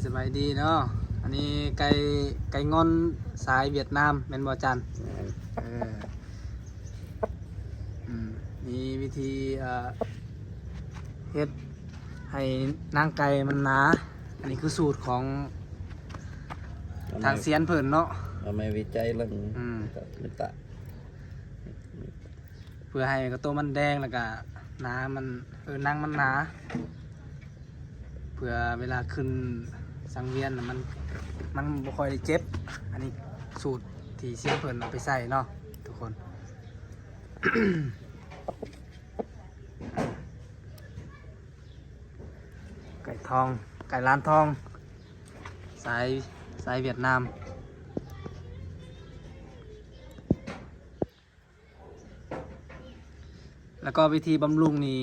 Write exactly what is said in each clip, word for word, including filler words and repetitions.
สบายดีเนาะ อันนี้ไก่ ไก่งอนสายเวียดนาม แม่นบ่อาจารย์? แม่น เออ อืม มีวิธี เอ่อ เฮ็ดให้หนังไก่มันหนา อันนี้คือสูตรของ เอามา ทางเซียนเพิ่นเนาะ เอามาวิจัยเรื่อง อืม กับมิตร เพื่อให้กระโตมันแดงแล้วก็หนามัน เออ หนังมันหนา เพื่อเวลาขึ้นสังเวียนน่ะมัน มันบ่ค่อยได้เจ็บ อันนี้สูตรที่เซียนเพิ่นเอาไปใส่เนาะทุกคน ไก่ทอง ไก่ล้านทอง สาย สายเวียดนาม แล้วก็วิธีบำรุงนี่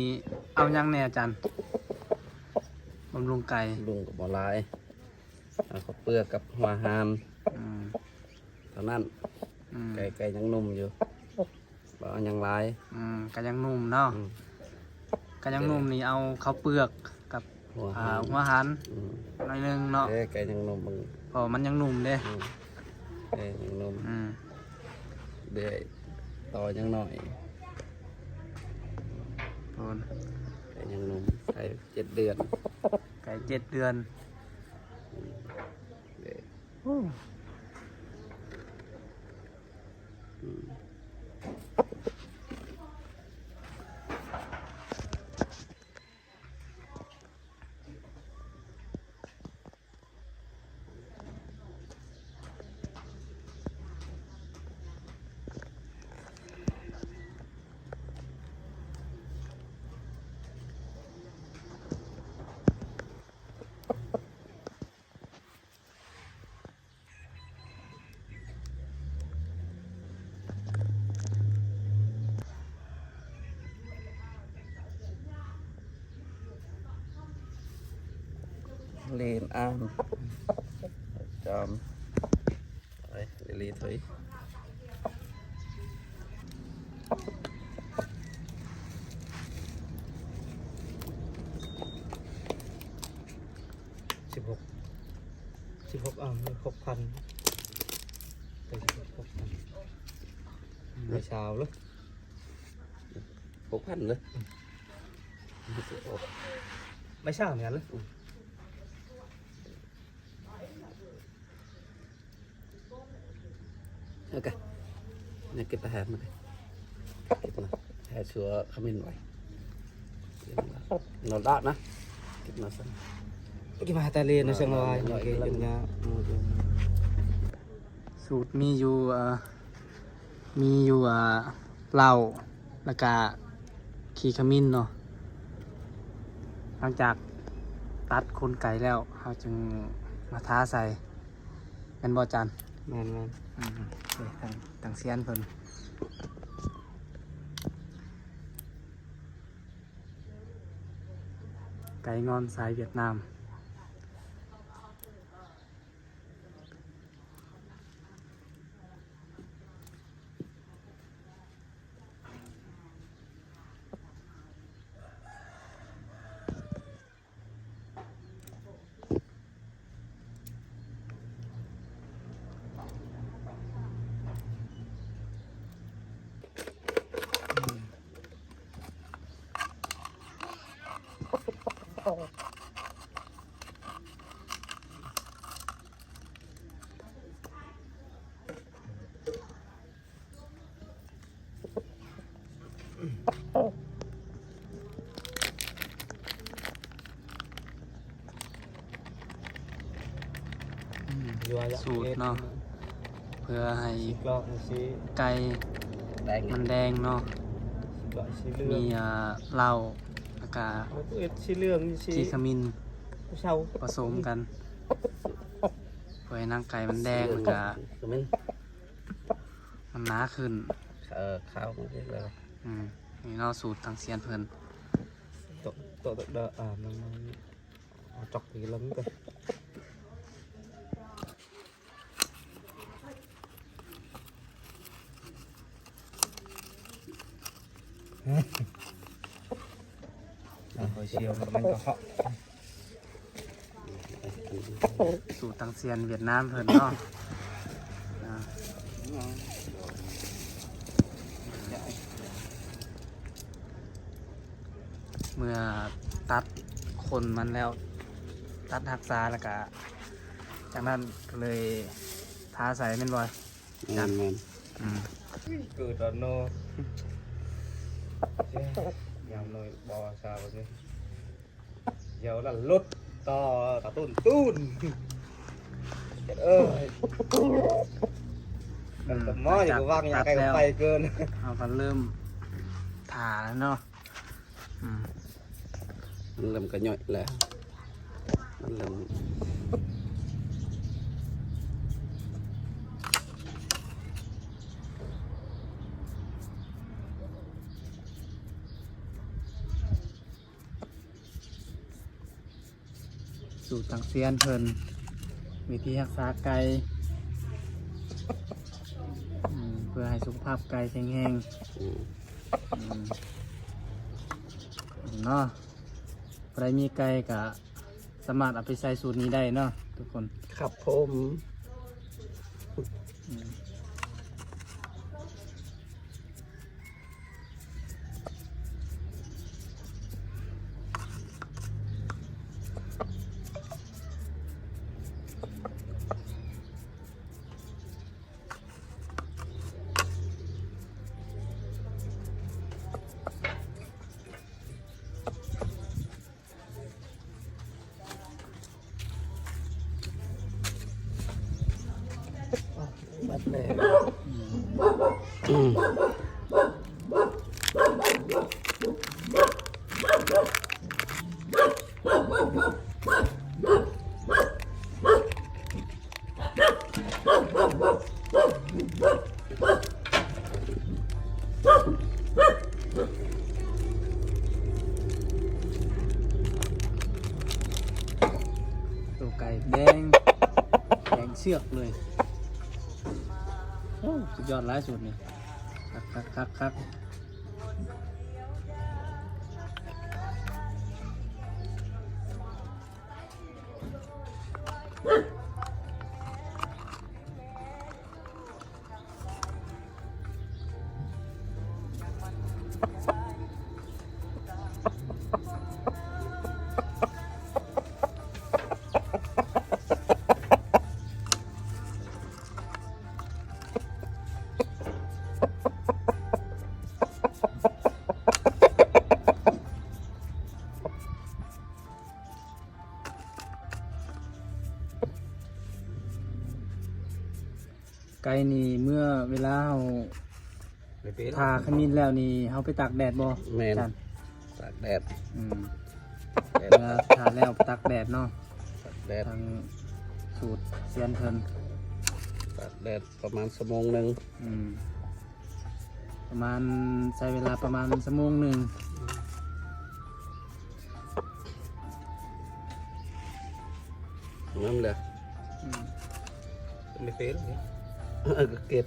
เอาหยังแน่อาจารย์? บำรุงไก่ บำรุงก็บ่หลาย เอาข้าวเปลือกกับหัวหาน อืม เท่านั้น อืม ไก่ ไก่ยังหนุ่มอยู่ บ่เอาหยังหลาย อืม ก็ยังหนุ่มเนาะ อืม ก็ยังหนุ่มนี่เอาข้าวเปลือกกับ หัวหาน อ่า หัวหาน อืม หน่อยหนึ่งเนาะ เอ้ย ไก่ยังหนุ่ม เพราะมันยังหนุ่มเด้ อืม เอ้ย ยังหนุ่ม อืม เดือย ต่อยังหน่อย โอน ไก่ยังหนุ่ม ไก่เจ็ดเดือน ไก่เจ็ดเดือน อืม เอ้ย โอ้ อืม เล่นอ่าน จอม ไป เดี๋ยวรีถอย สิบหก สิบหก อ่ะ หกพัน ไป สิบหก หกพัน ไม่เช้าเลย หกพันเลย ไม่เช้าเหมือนกันเลย โอเค เนี่ยเก็บไปแหกมาเลย เก็บมาแหกชัวขมิ้นไว้ นอนละนะ เก็บมาซะ Gimana tali na siyang naway? Okay, yun nga. สูตรมีอยู่ เอ่อ มีอยู่ เอ่อ เหล้า แล้วก็ขี้ขมิ้นเนาะ หลังจากตัดขนไก่แล้ว เราจึงมาทาใส่ แม่นบ่อาจารย์? แม่นๆ อืม นี่ทาง ทางเซียนเพิ่น ไก่งอนสายเวียดนามอืม สูตรเนาะ เพื่อให้ไก่มันแดงเนาะ มี อ่า เหล้า แล้วก็ขี้ขมิ้นผสมกัน เพื่อให้หนังไก่มันแดง แล้วก็ มันหนาขึ้น เออ ข้าวมันเรียกอะไรวะ อืม นี่เนาะ สูตรทางเซียนเพิ่น โตะ โตะ โตะ เด้อ อ่า มัน มัน เอาจอกไปลงไป อ่ะ หอยเชลล์มันก็เหาะ สูตรตังเซียนเวียดนามเพิ่นเนาะ อ่า เมื่อตัดขนมันแล้ว ตัดหักษาแล้วก็ จากนั้นก็เลยทาใส่แม่นบ่ แม่นแม่น อืม เกิดตอนโน ยามน้อยบ่สาวนี่ เดี๋ยวละหลุดต่อตาตุ้นตุ้น เอ้ย อืม แต่หมอนี่ก็วางยาไกลไปเกิน เอาก็เริ่มทาแล้วเนาะ อืม มันเริ่มกระย่อยแล้ว มันเริ่ม สูตรตังเซียนเพิ่น วิธีรักษาไก่ อืม เพื่อให้สุขภาพไก่แข็งแรง อืม อืม เนาะ ใครมีไก่ก็สามารถเอาไปใส่สูตรนี้ได้เนาะทุกคน ครับผม อืม บัดเลย อืม ตัวไก่แดง แดงเชือกเลย โอ้ สุดยอดหลายสูตรนี่ คักคักคักคัก ไก่นี่เมื่อเวลาเฮา ไม่เป็น ทาขมิ้นแล้วนี่เฮาไปตากแดดบ่ แม่น อาจารย์ ตากแดด อืม แดด เมื่อทาแล้วไปตากแดดเนาะ ตากแดด ทางสูตรเซียนเพิ่น ตากแดดประมาณชั่วโมงหนึ่ง อืม ประมาณ ใช้เวลาประมาณชั่วโมงหนึ่ง นั่นแหละ อืม ไม่เป็นเนี่ย เออ ก็เก็ด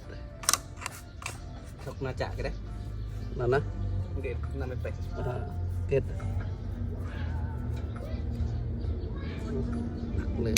ชกหน้าจ่าก็ได้ นั่นนะ เด็ดนั่นไม่เป็น อ่า เก็ด เลย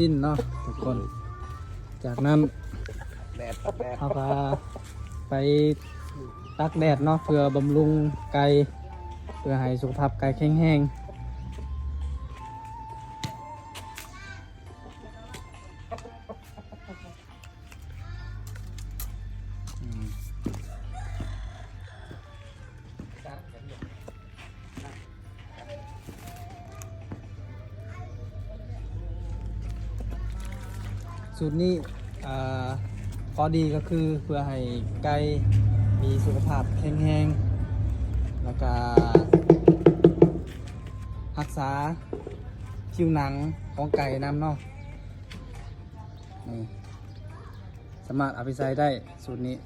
สิ้นเนาะทุกคน จากนั้น แดดแดด เขาก็ไปตากแดดเนาะ เพื่อบำรุงไก่ เพื่อให้สุขภาพไก่แข็งแรง อืม สูตรนี้ อ่า ข้อดีก็คือเพื่อให้ไก่มีสุขภาพแข็งแรง แล้วก็รักษาผิวหนังของไก่นำเนาะ นี่ สามารถเอาไปใส่ได้สูตรนี้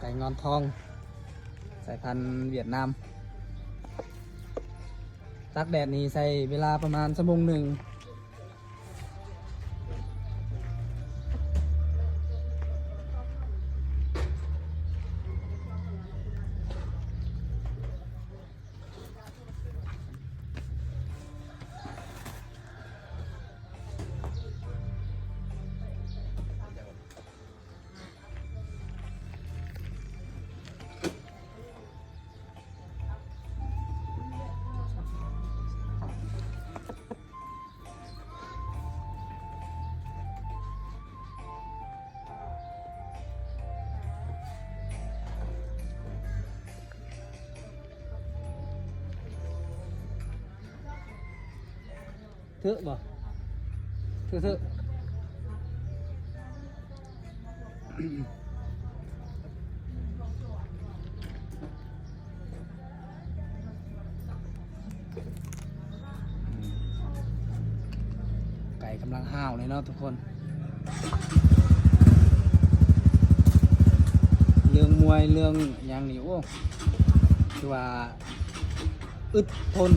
ไก่งอนทอง สายพันธุ์เวียดนาม ตากแดดนี้ใช้เวลาประมาณชั่วโมงหนึ่ง เถอะบ่ เถอะเถอะ ไก่กำลังห้าวเลยเนาะทุกคน เรื่องมวยเรื่องหยังนี่ โอ้ คือว่า อึดทน